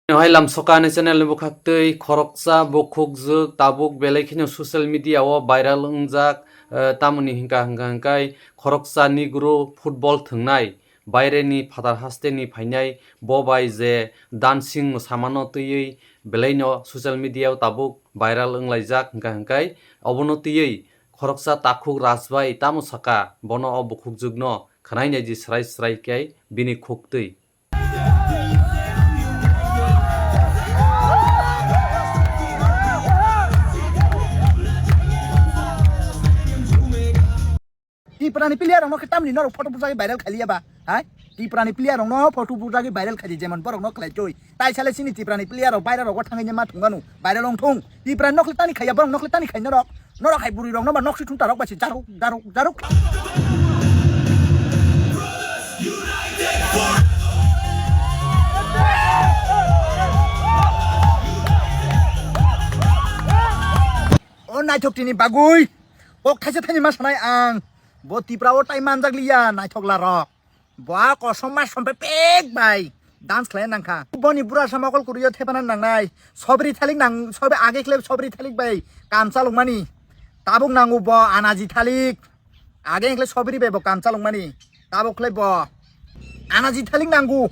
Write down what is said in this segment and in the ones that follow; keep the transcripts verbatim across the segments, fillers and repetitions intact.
Hai lamsoka ni channel ni bwkhaktwi khoroksa bukhukjwk tabuk belai kheno social media o viral wngjak, eh, tamoni hwnkha hwnkha hwnkhe khoroksa Negro football thwngnai baire ni phatar haste ni phainai bo bai je dancing mwsamano twiwi belaino social media o tabuk viral wnglaijak hwnkha hwnkhe obono twiwi khoroksa takhuk Rajbai tamo saka bono o bukhukjwkno khwnai naidi swrai swrai khe bini khuktwi. Tiprani player rokno khe tamni norok photo bujagwi viral khailiya ba? Hai? Tiprani player rokno photo bujagwi viral khaidi jemon borokno khlai twi. Tai sale chini Tiprani player rok baira rogo thangwi ma thunganu. Viral wng thung. Tiprani nokle tani khaiya borok nokle tani khai norok. Norok hai bwrwi rokno ba noksi thung tarok ba se jaruk jaruk jaruk. O naithok tini bagwi kok thaisa thani ma sanai ang. Bo Tipra o tai manjak liya naithok la rok. Bo a kosom ma som pe pek bai dance khlai nangkha. Boni bura sa mokol kurio thepana nangnai. Sobri thalik nang sobe age khle sobri thalik bai kam chalok mani. Tabuk nangu bo anaji thalik. Age khle sobri bai bo kam chalok mani. Tabuk khle bo anaji thalik nangu.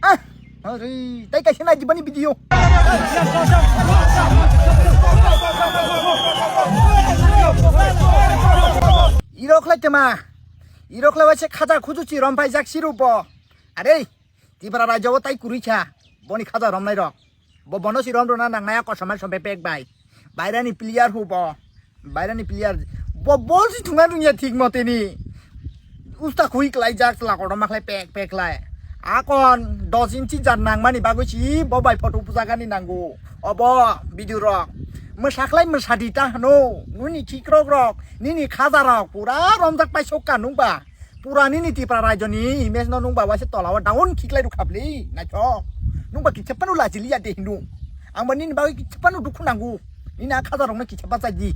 Ah, ari tai kaisa nai jibani video. Iro khle tema. Iro khle waise khaja khuju chi rom pai jak siru bo. Are, Tipra rajyo o tai kurui kha, boni khaja romnai rok. Bo bono si rom rona nangnai a kosom ma som pe pek bai. Bairani player hu bo. Bairani player. Bo bol si thungna rungya thik moteni. Usta khui klai jak chwla kotorma khlai pek pek khlai. Akon dos inchi jar nangmani bagwi si bo bai photo bujagani nango. Obo video rok. Mwsa khlai mwsa di ta hwno. Nini khikrok rok, nini khaja rok pura romjak pai sokka nungba. Pura nini Tipra rajyo ni image no nungba waise tola o down khiklai rukha bli. Naithok. Nungba kitsa phano lachiliya de hinu. Angba nini bagwi kitsa phano dukhu nango. Nini a khaja rokno kitsa bachai di.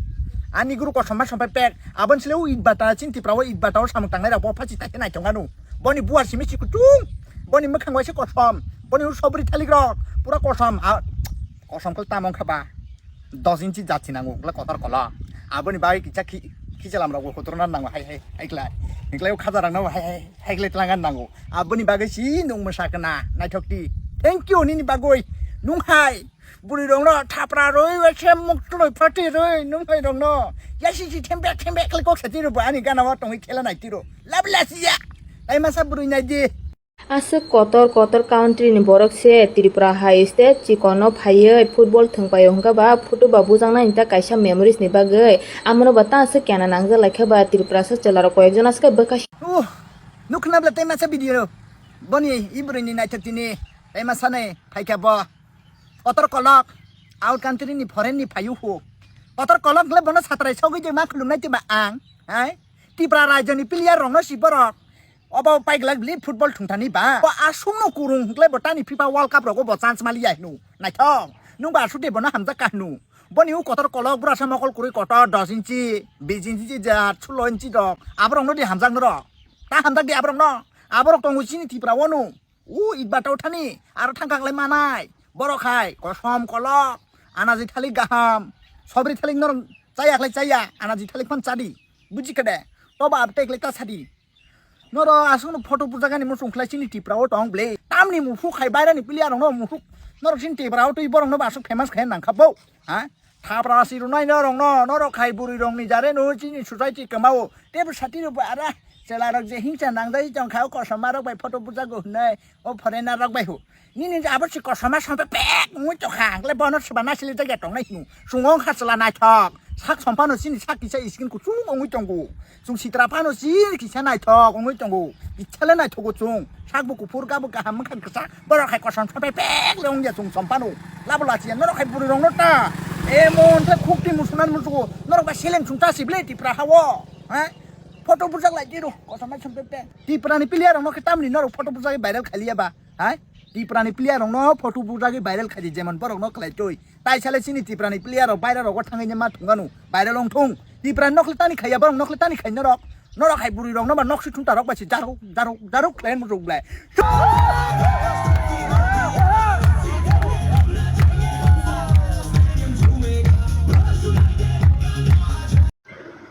Ani guru kosom ma som pe pek. Abon sile u itbata chin Tipra o itbata o samung tangnai rok bo phachi taikhe naithok anu. Boni buar simi si kutung. Boni mwkhang waise kosom. Boni u sobri thalik rok. Pura kosom. A, kosom khe tamo wngkha ba. Dos inchi jat si nango, wngkhe kotor kolok. Aboni bagwi kisa khi-, khichalam rokbo kotorna nango, hai, hai, hai khlai. Hinklai o khaja rokno hai, hai, hai khlai tlangan nango. Aboni bagwi si nung mwsa kana, naithok di. Thank you, nini bagwi. Nung hai, bwrwi rokno thapra rwi, waise muk tuloi phati rwi, nung hai rokno. Yasi si thembek, thembek khlai kok sati rw bo ani gana o tongwi khela nai tiro. Lab lasiya. Tai masa bwrwi nai di. Aswk kotor kotor country ni borok se Tripura hai state chikon o phaiwi football thwngpaio hwnkhe ba photo ba bujaknai ta kaisa memories ni bagwi. Amono ba ta aswk kena nangjak laikha ba Tripura sa chwla rok koyek jon aswk bwkha. Oh, nukna bla tei masa video boni ibrwi ni naithok tini tei masa nai phaikha bo kotor kolok out country ni foreign ni phaio hu kotor kolok le bono satrai sogwi de ma khulumnai te ba ang hai Tripura rajyo ni player rok no si borok. Obo paiglak bili football thungthani ba. Bo aswkno kurung hwnkhe bo tani FIFA World Cup rogo bo chance maliya hino. Naithok. Nwng ba aswk de bono hamjak ka hino. Boni u kotor kolok bwrasa mokol kwrwi kotor dos inchi, bis inchi je sulo inchi rok. Aborokno di hamjak norok. Ta hamjak di aborokno. Aborok tongo chini Tripura o no. U itba tau thani aro thangkha khlai manai. Borok hai kosom kolok. Anaji thalik gaham. Sobri thalik norok chaya khlai chaya. Anaji thalik phan chadi. Buji khe de. Toba abtek le ta sadi. Noro aswkno photo bujagani muchung khlai chini Tripura o tong ble. Tamni muphuk khai bairani player rokno muphuk. Norok chini Tripura o twi borokno bo aswk famous khai nangkha bo. Ha? Thapra si rwnai norokno, norok khai bwrwi rokni jare no chini society kwmao. Tebo sati rw bo ara chela rok je hingsa nangjai tong kha o kosom ma rok bai photo bujago hwnwi o foreigner rok bai hu. Nini je abo si kosom ma sampe pek wngwi tongkha, ang le bono swba nasili jagya tongnai hino. Chwng wng kha chwla naithok. Sak som phano chini sak kisa skin kuchung wngwi tongo. Chwng sitra phano chini kisa naithok wngwi tongo. Kisa le naithogo chwng. Sak bo kuphur, gabo kaham, mwkhang kwchak. Borok hai kosom sampe pek le wngya chwng som phano. Labo lachiya norok hai bwrwi rokno ta. Emon khe khukti musunan musugo. Norok bai seleng chwng ta sibile Tripura hao. Ha? Photo bujak lai diro. Kosom hai sampe pek. Tripura ni player rokno khe tamni norok photo bujagwi viral khailiya ba? Hai, Tiprani player rokno photo bujagwi viral khaidi, jemon borokno khlai twi. Tai sale chini Tiprani player rok baira rogo thangwi ma thunganu, viral wng thung. Tiprani nokle tani khaiya, borok nokle tani khai norok. Norok hai bwrwi rokno ba noksi thungta rok bai se jaruk, jaruk, jaruk khlai muchuk blai.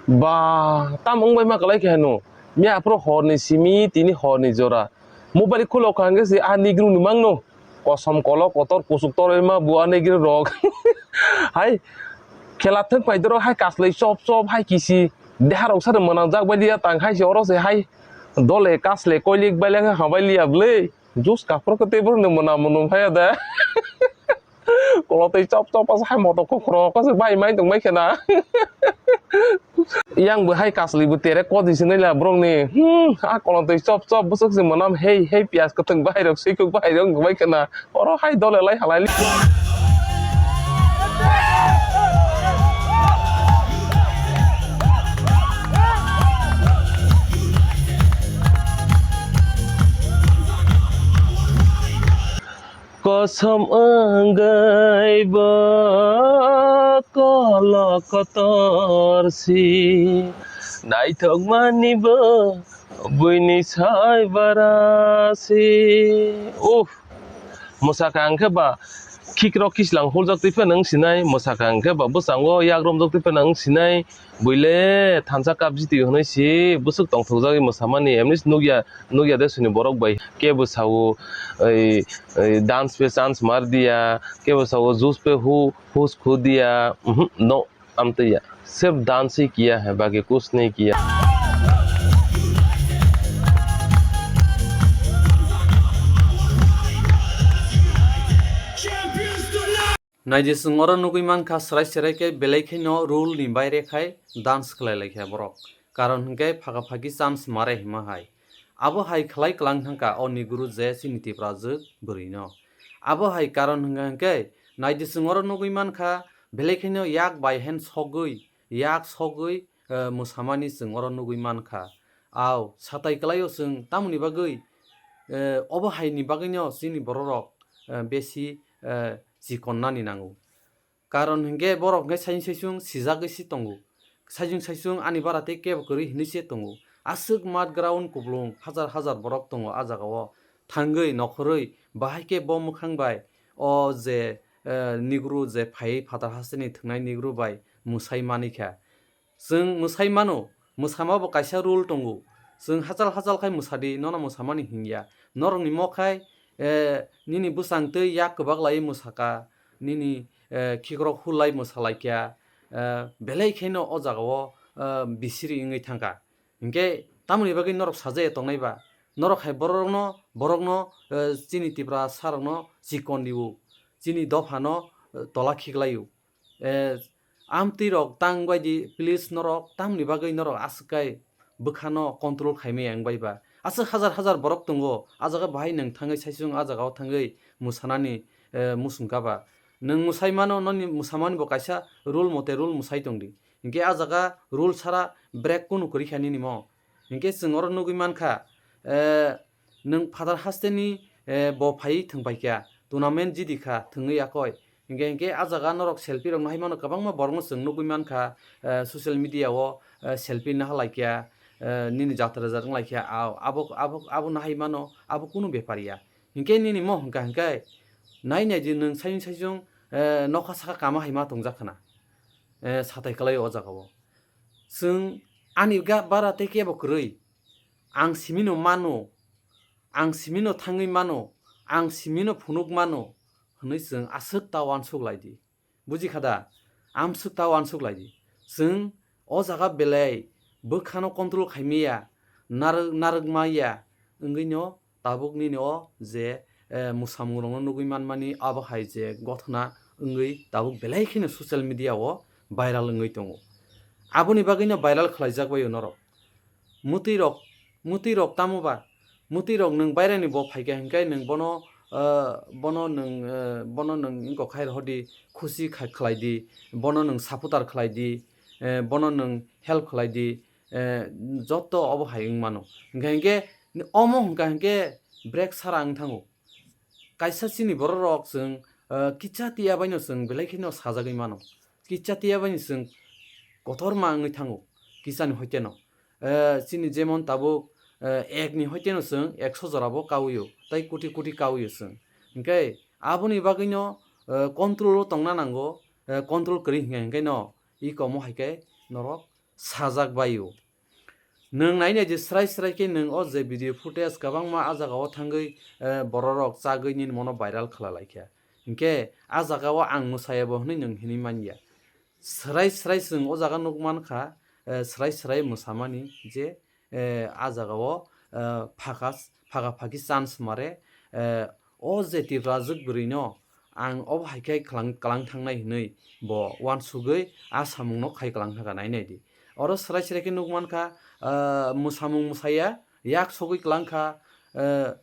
Ba, tam wng bai ma kwlai khe hano. Miya aphuru horni simi, tini horni jora. Mobile khulo kha hwnkhe se a nigrung ni mangno. Kosom kolok kotor kusuk toroi ma bu a nigrung rok. Hai, khela thwk pai doro hai kaslai chop chop hai kisi. Deha rok sari mwnang jak bai liya tang hai se oro se hai. Dole kasle koilik bai leng ha bai liya bwlwi. Juice kaphuru khe tei borok ni mwnam mwnam phaiya de. Kolotwi chop chop asa hai motok khe khoro khe bai mai tong bai khena. Yang bo hai kasli bo tere kodi sinai la borok ni. Hmm, a kolotwi chop chop bwswk se mwnam hei hei piyaj kwthwng bahai rok swikuk bahai rok wng bai khena. Oro hai dole lai halai. Kosom wngwi bo kolok kotor si, naithokmani bo buini sai bara si. Uff, mwsakha hwnkhe ba khikrok khislang huljak twi phano wng sinai, mwsakha hwnkhe ba bwskango yak romjak twi phano wng sinai, buile thansa kapji twi hwnwi si bwswk tongthokjagwi mwsamani, emnis nukya, nukya de sini borok bai kebo sao, ei, ei, dance pe chance mar diya, kebo sao juice pe hu, hus khu diya, mhm, no, amtwi ya. Sirf dance hi kiya hai, baki kuch nahi kiya. Naidi, chwng oro nugwi mankha, srai srai khe belai kheno rule ni baire khai dance khlai lai kha borok. Karon hwnkhe phaga phagi chance mare hima hai. Abo hai khlai klang thangkha o niguru je chini Tiprajwk bwrwino. Abo hai karon hwnkha hwnkhe naidi, chwng oro nugwi mankha, belai kheno yak bai hen sogwi, yak sogwi, eh, mwsamani chwng oro nugwi mankha. Au, satai kwlaio chwng tamoni bagwi, eh, obo haini bagwino chini bororok, eh, besi, eh, chikon nani nango. Karon hwnkhe borok hwnkhe saisung saisung sijagwi se tongo. Saisung saisung ani bara tei kebo kwrwi hinwi se tongo. Aswk mat ground kuplung hajar hajar borok tongo a jagao. Thangwi nokhorwi bahai khe bo mwkhang bai o je, eh, nigru je phaiwi phatar hasteni thwngnai nigru bai mwsai manikha. Chwng mwsai mano, mwsama bo kaisa rule tongo. Chwng hachal hachal khai mwsadi, nono mwsamani hinya. Norokni mo khai, eh, nini bwsang twi yak kwbak laiwi mwsaka, nini, eh, khikrok hulai mwsalaikha, eh, belai kheno o jagao, eh, bisiri wngwi thangkha. Hinkhe tamoni bagwi norok sajaya tongnai ba? Norok hai borokno, borokno, eh, chini Tiprasa rokno chikon diu, chini dophano, eh, tola khiklaio. Eh, amtwi rok tang bai di, please, norok tamni bagwi norok aswk kai bwkhano control khaimaya wng bai ba? Aswk hajar hajar borok tongo, a jaga bahai nwng thangwi saisung a jagao thangwi mwsanani, eh, musung kha ba? Nwng mwsai mano, noni mwsamani bo kaisa rule mote rule mwsai tong di. Hinkhe a jaga rule sara break kunu kwrwi kha nini mo. Hinkhe chwng oro nugwi mankha, eh, nwng phatar hasteni, eh, bo phaiwi thwng paikha, tournament jidi kha, thwngwi yakoi. Hinkhe, hinkhe a jaga norok selfie rokno hai mano, kwbangma borokno chwng nugwi mankha, eh, social media o, eh, selfie naha laikha, eh, nini jatra rwjak wng laikha, a-, abo, abo, abo nahai mano, abo kunu bepar ya. Hinkhe nini mo hwnkha hinkhe nai nai di nwng saisung saisung, eh, nokha saka kama hai ma tongjak khna, eh, satai kwlai o jagao. Chwng ani ga bara tei kebo kwrwi, ang simino mano, ang simino thangwi mano, ang simino phunuk mano hwnwi chwng aswk ta uansuk lai di. Buji kha da? Amswk ta uansuk lai di. Chwng o jaga belai bwkhano control khaimaya, narwk, narwk maya wngwino tabuk nini o je, eh, mwsamung rokno nugwi manmani abo hai je gothona wngwi tabuk belai kheno social media o viral wngwi tongo. Aboni bagwino viral khlaijak bai o norok. Mwtwi rok, mwtwi rok tamo ba? Mwtwi rok nwng bairani bo phaikha hinkhe nwng bono, ah, bono nwng, ah, bono nwng wngkok khai rohor di, khusi khai khlai di, bono nwng supporter khlai di, eh, bono nwng help khlai di, eh, joto obo hai wng mano. Hinkhe, hinkhe omo hwnkha hinkhe break sara wng thango. Kaisa chini borok rok chwng, ah, kicha tiya baino chwng belai kheno sajagwi mano. Kicha tiya baino chwng kotorma wngwi thango kisani hoiteno. Eh, chini jemon tabuk, eh, ek ni hoiteno chwng ekso jora bo kaui o, tei koti koti kaui o chwng. Hinkhe aboni bagwino, eh, control o tongna nango, eh, control kwrwi hinkhe, hinkhe no iko omo hai khe norok sajak bai o. Nwng nai nai di srai srai khe nwng o je video footage kwbangma a jaga o thangwi, eh, borok rok chagwi nini mono viral khlai lai kha. Hinkhe a jaga o ang mwsaya bo hwnwi nwng hinwi man ya. Srai srai chwng o jaga nuk man kha, eh, srai srai mwsamani je, eh, a jaga o, eh, phaka, phaka phaki chance mare, eh, o je Tiprajwk bwrwi no ang obo hai khe klang, klang thangnai hinwi bo uansugwi a samung no khai klang thangkha nai nai di. Oro srai srai khe nuk man kha, ah, mwsamung mwsaya, yak sogwi klang kha, ah,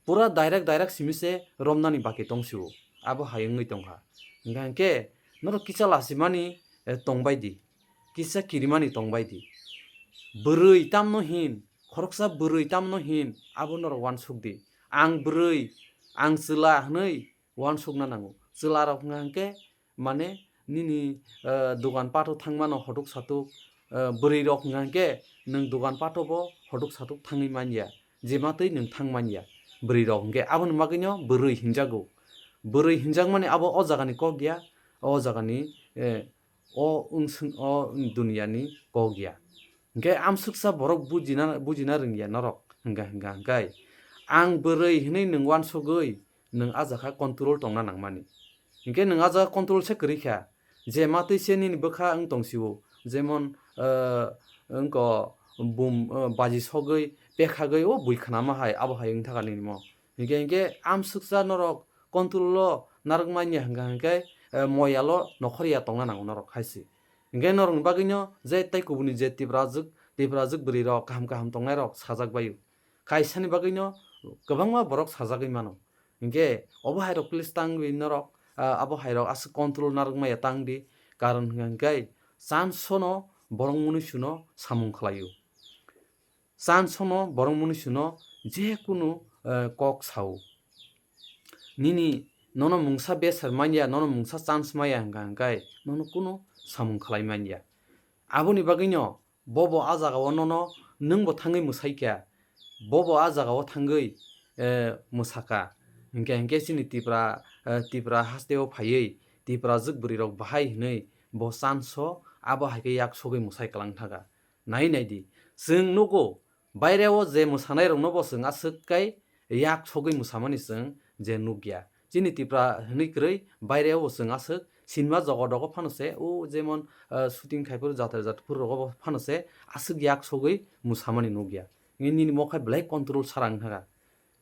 pura direct direct simi se romnani baki tong sio. Abo hai wngwi tong kha. Hingkha hinkhe norok kisa lasimani, eh, tong bai di, kisa kirimani tong bai di. Bwrwi tamno hin, khoroksa bwrwi tamno hin, abo norok uansuk di. Ang bwrwi, ang chwla hwnwi uansukna nango. Chwla rok hwnka hinkhe mane nini, eh, dogan pato thangmano hotuk satuk, eh, bwrwi rok hwnka hinkhe nwng dogan pato bo hotuk satuk thangwi man ya, jema twi nwng thang man ya. Bwrwi rok hinkhe aboni bagwino bwrwi hinjago. Bwrwi hinjakmani abo o jagani kok ya, o jagani, eh, o wngswng, o duniani kok ya. Hinkhe amsuksa borok bujina, bujina rwngya norok hwnka, hwnka hinkhe ang bwrwi hwnwi nwng uansugwi nwng a jaga control tongna nangmani. Hinkhe nwng a jaga control se kwrwi kha, je matwi se nini bwkha wng tong sio, jemon, eh, wngko bum, eh, baji sogwi pekhagwi o bui khnama hai abo hai wng thaka nini mo. Hinkhe, hinkhe amsuksa norok control o narwk manya hwnka hinkhe, eh, moyalo nokhorya tongna nango norok hai se. Hinkhe norokni bagwino je tei kubuni je Tiprajwk, Tiprajwk bwrwi rok kaham kaham tongnai rok sajak bai o. Kaisani bagwino kwbangma borok sajagwi mano. Hinkhe obo hai rok please tangwi norok, ah, abo hai rok aswk control narwk maya tang di. Karon hwnka hinkhe chance no borok mwnwi suno samung khlai o. Chance no borok mwnwi suno je kunu, eh, kok sao. Nini nono mungsa besar manya, nono mungsa chance maya hwnka hinkhe nono kunu samung khlai manya. Aboni bagwino bobo a jaga o nono nwngbo thangwi mwsai kha, bobo a jaga o thangwi, eh, mwsakha. Hinkhe, hinkhe chini Tipra, eh, Tipra haste o phaiwi Tiprajwk bwrwi rok bahai hwnwi bo chance o abo hai khe yak sogwi mwsai kwlang thaka. Nai nai di, chwng nugo, baire o je mwsanai rokno bo chwng aswk kai yak sogwi mwsamani chwng je nukya. Chini Tipra hwnwi kwrwi baire o bo chwng aswk sinima jogo dogo phano se, o jemon, ah, shooting khai phuru jatar jat phuru rogo bo phano se aswk yak sogwi mwsamani nukya. Nini mokha belai control sara wng thaka.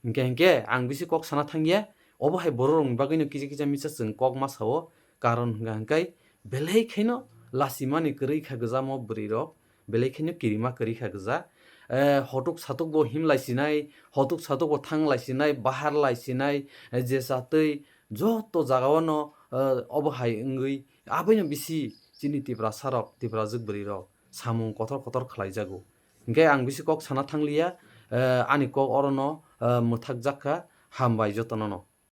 Hinkhe, hinkhe ang bisi kok sana thangya, obo hai borok rokni bagwino kisa kisa misa chwng kok ma sao, karon hwnka hinkhe belai khaino lasimani kwrwi kha gwjamo bwrwi rok, belai khaino kirima kwrwi kha gwja. Eh, hotuk satuk bo him lai sinai, hotuk satuk bo thang lai sinai, bahar lai sinai, eh, jesa twi joto jaga o no, eh, obo hai wngwi aboino bisi chini Tiprasa rok, Tiprajwk bwrwi rok samung kotor kotor khlai jago. Hinkhe ang bisi kok sana thangliya, eh, ani kok orono, eh, mwthak jak kha, hambai jotono no.